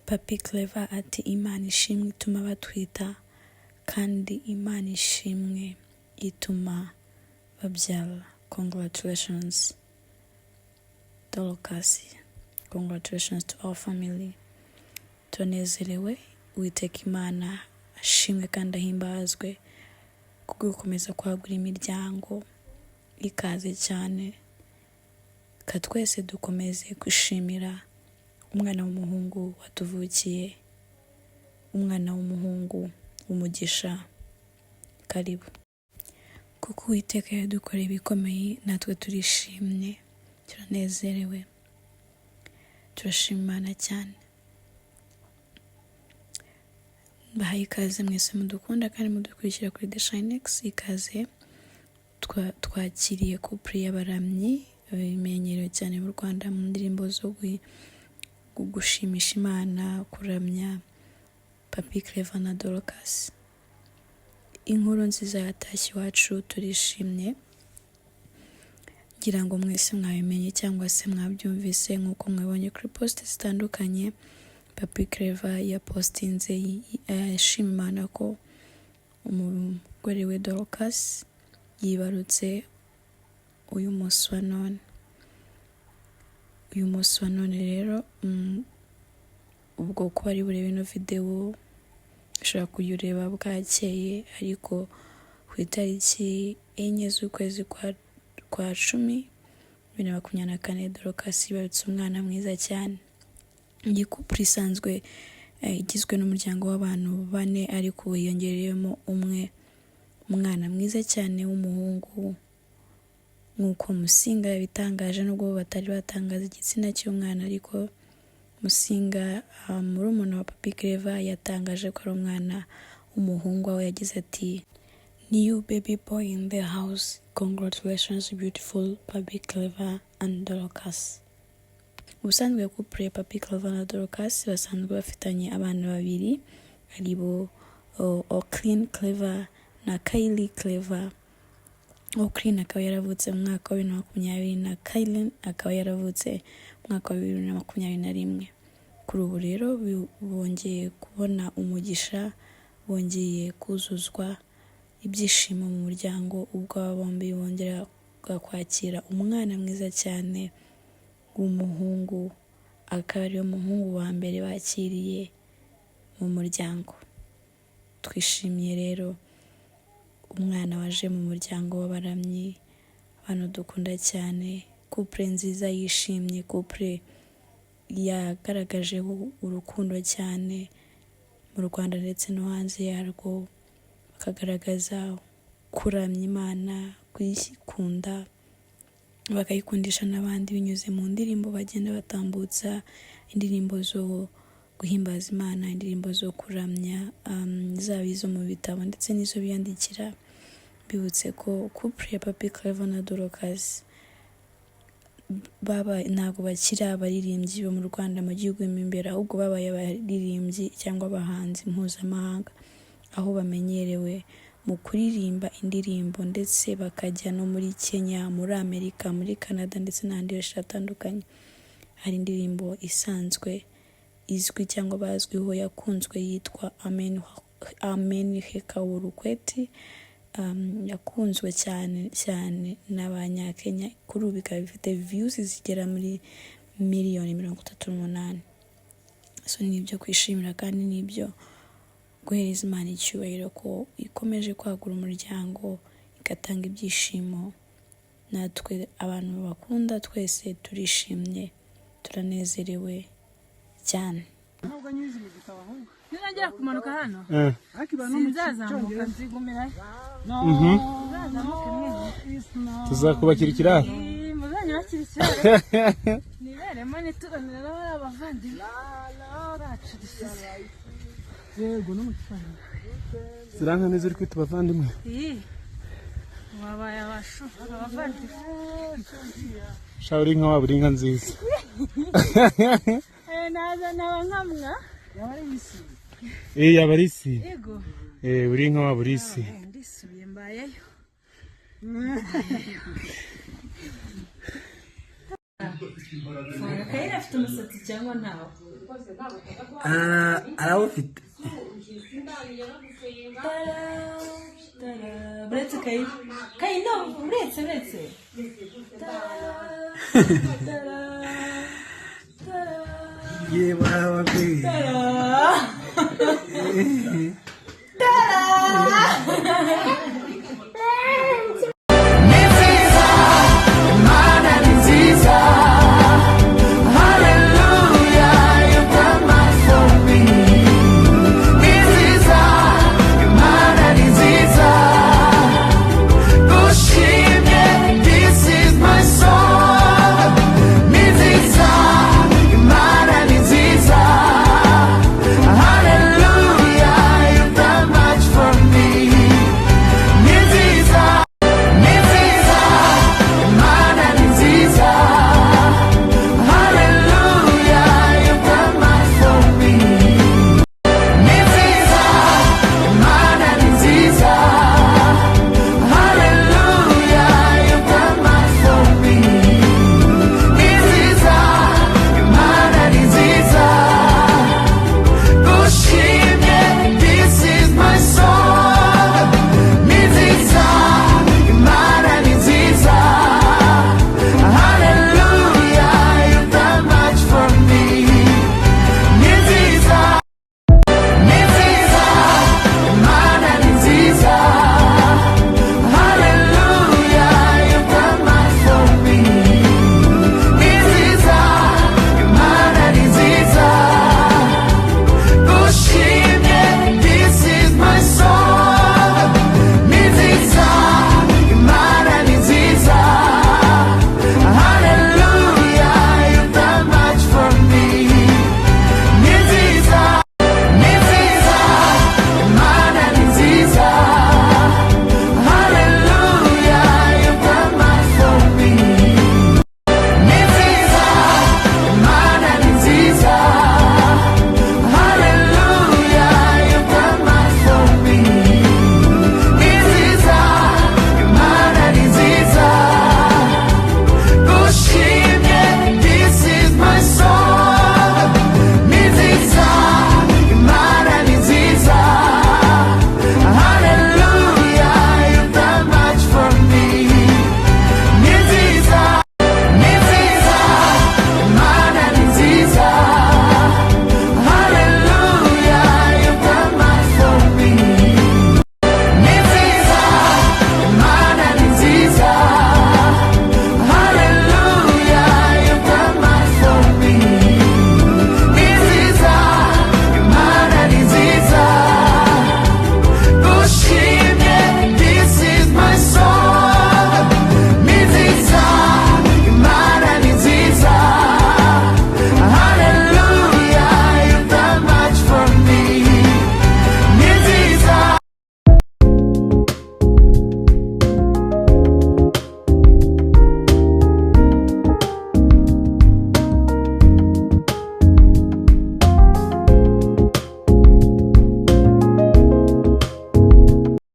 Papi Clever ati: "Imana ishimwe ituma batwita, kandi Imana ishimwe ituma babyara. Congratulations Dorcas, congratulations to our family." Turanezerewe. Uwiteka Imana ashimwe kandi ahimbazwe kubwo gukomeza kwagura imiryango. Ikaze cyane. Reka twese dukomeze gushimira umwana w'umuhungu watuvukiye, umwana w'umuhungu w'umugisha. Karibu, kuko Uwiteka yadukoreye ibikomeye, natwe turishimye, turanezerewe, turashima Imana cyane. Bahaye ikaze mwese mudukunda kandi mudukurikira kuri The Shinex. Ikaze. Twakiriye couple y'abaramyi bimenyerewe cyane mu Rwanda mu ndirimbo zo gushimisha Imana, kuramya, Papi Clever na Dorcas. Inkuru nziza yatashye iwacu, turishimye. Ngira ngo mwese mwabimenye cyangwa se mwabyumvise nk'uko mwabonye kuri post zitandukanye. Papi Clever yapostinze ashima Imana ko umugore we Dorcas yibarutse uyu munsi wa none. Uyu munsi wa none rero, ubwo ko ari burebe ino videwo, ushobora kuyireba bwakeye, ariko ku itariki 4 z'ukwezi kwa 10 2024, Dorcas yibarutse umwana mwiza cyane. Iyi couple isanzwe igizwe n'umuryango w'abantu bane, ariko ubu hiyongereyemo umwe, umwana mwiza cyane w'umuhungu, nk'uko Musinga yabitangaje. Nubwo batari batangaza igitsina cy'umwana, ariko Musinga, murumuna wa Papi Clever, yatangaje ko ari umwana w'umuhungu, aho yagize ati: "New baby boy in the house. Congratulations, beautiful Papi Clever and Dorcas." Ubusanzwe couple ya Papi Clever na Dorcas basanzwe bafitanye abana babiri, aribo Oklin Clever na Kylie Clever. Oklin akaba yaravutse mu mwaka wa 2020, na Kylie akaba yaravutse mu mwaka wa 2021. Kuri ubu rero bongeye kubona umugisha, bongeye kuzuzwa ibyishimo mu muryango, ubwo aba bombi bongera kwakira umwana mwiza cyane w'umuhungu, akaba ariwe muhungu wa mbere bakiriye mu muryango. Twishimiye rero umwana waje mu muryango w'abaramyi, abantu dukunda cyane, couple nziza yishimye, couple yagaragaje urukundo cyane mu Rwanda ndetse no hanze yarwo, bakagaragaza kuramya Imana, kuyikunda, bakayikundisha n'abandi binyuze mu ndirimbo bagenda batambutsa, indirimbo zo guhimbaza Imana, indirimbo zo kuramya, zaba izo mu bitabo ndetse n'izo biyandikira. Bibutse ko couple ya Papi Clever na Dorcas baba ntabwo bakiri abaririmbyi bo mu Rwanda, mu gihugu mo imbere, ahubwo babaye abaririmbyi cyangwa abahanzi mpuzamahanga, aho bamenyerewe mu kuririmba indirimbo ndetse bakajya no muri Kenya, muri Amerika, muri Canada ndetse n'ahandi henshi hatandukanye. Hari indirimbo isanzwe izwi cyangwa bazwiho yakunzwe yitwa Amen Amen Hekawurukweti, yakunzwe cyane cyane n'Abanyakenya, kuri ubu ikaba ifite views zigera muri miliyoni 38. So ni ibyo kwishimira kandi ni ibyo guhereza Imana icyubahiro ko ikomeje kwagura umuryango, igatanga ibyishimo. Natwe abantu bakunda twese turishimye, turanezerewe cyane. Nubwo nyizi mu gitabo ahubwo. Nirongera kumanuka hano, Ariko iba no mu sinzazamuka. Cyongereza. Nzigumirayo. No. Muzazamuke mwenyine. Tuzakubakira ikiraro. Ii, muzanyubakire ikiraro niberemo, nituranire n'abari abavandimwe bacu dusize. Yego, no mu Kiswahili. Ziranka neza uri kwita abavandimwe. Ii, babaye abashu, abavandimwe. Sha, uri inka waba uri inka nziza. Eh, naza naba nkamwa. Yaba ari isi. Eh, yaba ari isi. Yego. Eh, uri inka waba uri isi. Eh, ndisubiye, mbayeyo. Usanga Kayira afite umusatsi cyangwa ntawo? Ah, arawufite. Tara, tara. Uretse Kayira. Kayira, no, uretse, uretse. Tara, tara, tara. Ye baba we. Tara. Tara.